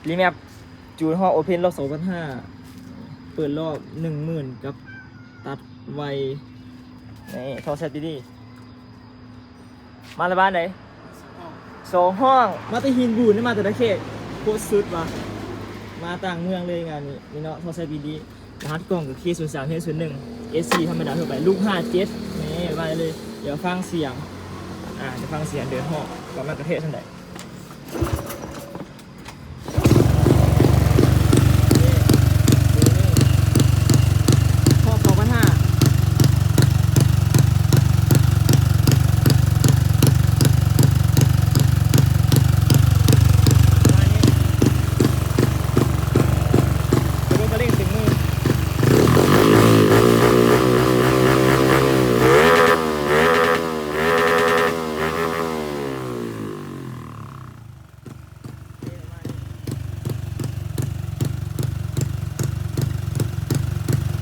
ຣີແມັບ ຈູນຮອບໂອເພັນ ລອບສອງພັນຫ້າ ເປີດລອບໜຶ່ງໝື່ນ ກັບຕັດໄວ ນີ້ ທໍ່ແຊັດດີໆ ມາແຕ່ບ້ານໃດ? ສອງຫ້ອງ ມາແຕ່ຫີນບູນ ມາແຕ່ນາເຂດ ໂຄດສຸດວ່າ ມາຕ່າງເມືອງເລີຍງານນີ້ ນີ້ເນາະ ທໍ່ແຊັດດີໆ ລະຫັດກ້ອງກໍ ເຄສູນສາມເອັດສູນໜຶ່ງ ເອສຊີທຳມະດາທົ່ວໄປ ລູກຫ້າເຈັດ ນີ້ ມາເລີຍ ດຽວຟັງສຽງ ອ່າ ດຽວຟັງສຽງເດີນຮອບ ວ່າມັນກະແທກສ່ຳໃດ.